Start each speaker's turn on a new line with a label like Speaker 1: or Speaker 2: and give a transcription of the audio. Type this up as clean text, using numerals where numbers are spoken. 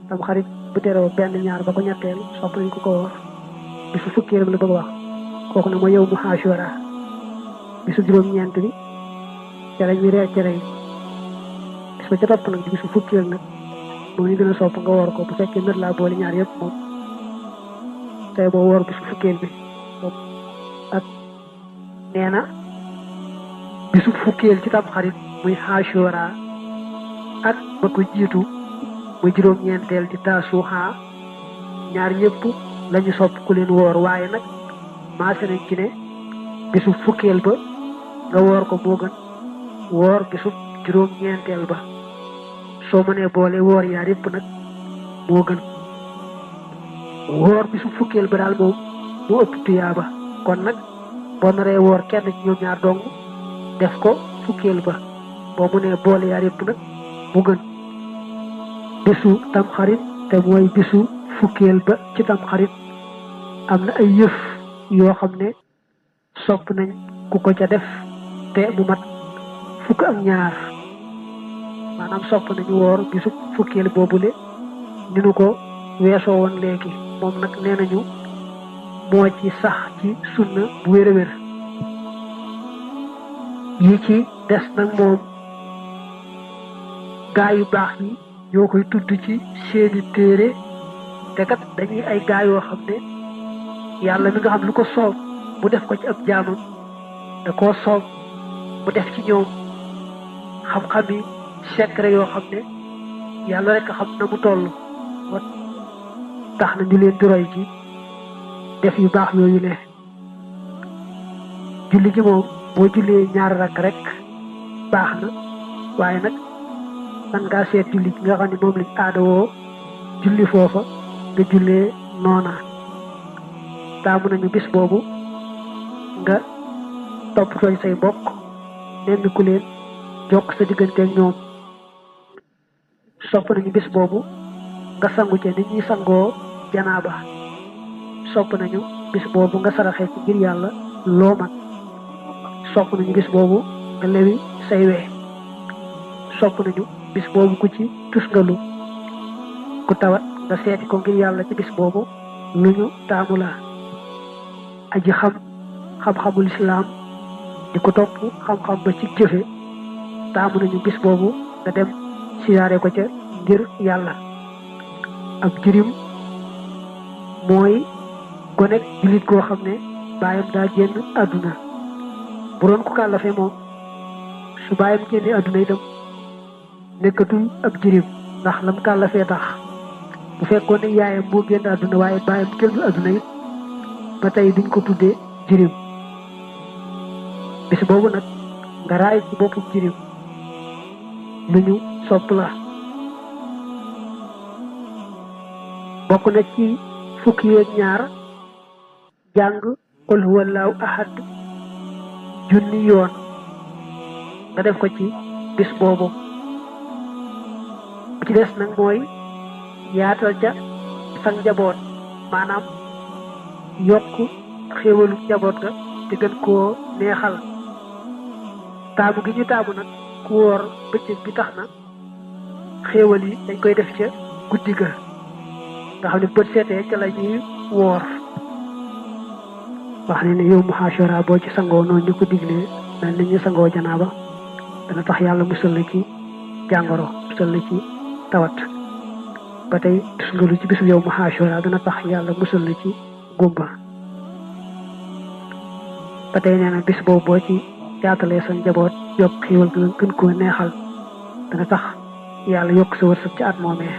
Speaker 1: tam xarit bu teroo benn ñaar ba ko ñetteel sopp nañ ko woor bisu fukkeel la bëgg wax kooku nag mooy yow mu Ashura bisu juróom-ñeent bi ca lañ mi reer cere yi bis ba ca topp nag di bisu fukkeel nag moom ñu gën a sopp nga woor ko bu fekkee nër laa boole ñaar yëpp moom tey boo woor bisu fukkeel bi ak nee na bisu fukkeel ci tam xarit muy Ashura ak ba ko jiitu muy juróom-ñeenteel di Tasuha ñaar ñëpp lañu sopp ku leen woor waaye nag maase nañ ci ne bisu fukkeel ba nga woor ko moo gën woor bisu juróom-ñeenteel ba soo mënee boole woor yaar yëpp nag moo gën woor bisu fukkeel ba daal moom moo ëpp tuyaaba kon nag boo naree woor kenn ci ñoom ñaar dong def ko fukkeel ba boo mënee boole yaar yëpp nag mu gën bisu tamxarit te mooy bisu fukkeel ba ci tamxarit am na ay yëf yoo xam ne sopp nañ ku ko ca def te mu mat fukk ak ñaar maanaam sopp nañu woor bisu fukkeel boobule ni nu ko weesoo woon léegi moom nag nee nañu moo ci sax ci sunna bu wér a wér yi ci des nag moom gaa yu baax yi ñoo koy tudd ci seeni téere te kat dañuy ay gaa yoo xam ne yàlla mi nga xam lu ko soob mu def ko ci ab jaamam da koo soob mu def ci ñoom xam-xami secret yoo xam ne yàlla rek xam na mu toll wat tax na ñu leen di roy ci def yu baax yooyu ne julli gi moom boo jullee ñaari rakk rek baax na waaye nag man ngaa seet julli gi nga xam ne moom lañ aadawoo julli foofa nga jullee noona taamu nañu bis boobu nga toppatooy say mbokk nenn ku leen jokk sa digganteeg ñoom sopp nañu bis boobu nga sangu ca nit ñi sangoo janaaba sopp nañu bis boobu nga saraxee ci ngir yàlla loo man sopp nañu bis boobu nga lewi say wee sopp nañu bis boobu ku ci tusngalu ku tawat nga seeti ko ngir yàlla ci bis boobu lu ñu taamu la aji xam-xamul islaam di ko topp xam-xam ba ci jëfe taamu nañu bis boobu nga dem siyaare ko ca ngir yàlla ab jirim mooy gonek jullit koo xam ne baayam daa génn àdduna bu doon ko kàllafe moom su baayam génne àdduna itam nekkatul ab jirim ndax lam kàllafee tax bu fekkoon ne yaayam moo génn àdduna waaye baayam génnul àdduna it ba tey duñ ko tuddee jirim bis boobu nag nga raay ci boppu jirim lu ñu sopp la bokk na ci fukki yeeg ñaar jàng qul huwallahu ahad junni yoon nga def ko ci bis boobu bu ci des nag mooy yaatal ca sa njaboot maanaam yokk xéewalu njaboot ga te gën koo neexal taamu gi ñu taamu nag ku woor bëccëg bi tax na xéewal yi dañ koy def ca guddi ga nga xam ne bët seetee ca la ñuy woor wax ne yow mu Ashura boo ci sangoo noonu ñu ko diglee mel ni ñu sangoo janaaba dana tax yàlla musal la ci jàngoro musal la ci tawat ba tey tus nga lu ci bisu yow mu Ashura dana tax yàlla musal la ci gumba ba tey nee na bis boobu boo ci yaatalee sa njaboot yokk xéewal gën koo neexal dana tax yàlla yokk sa wërsëg ci at moomee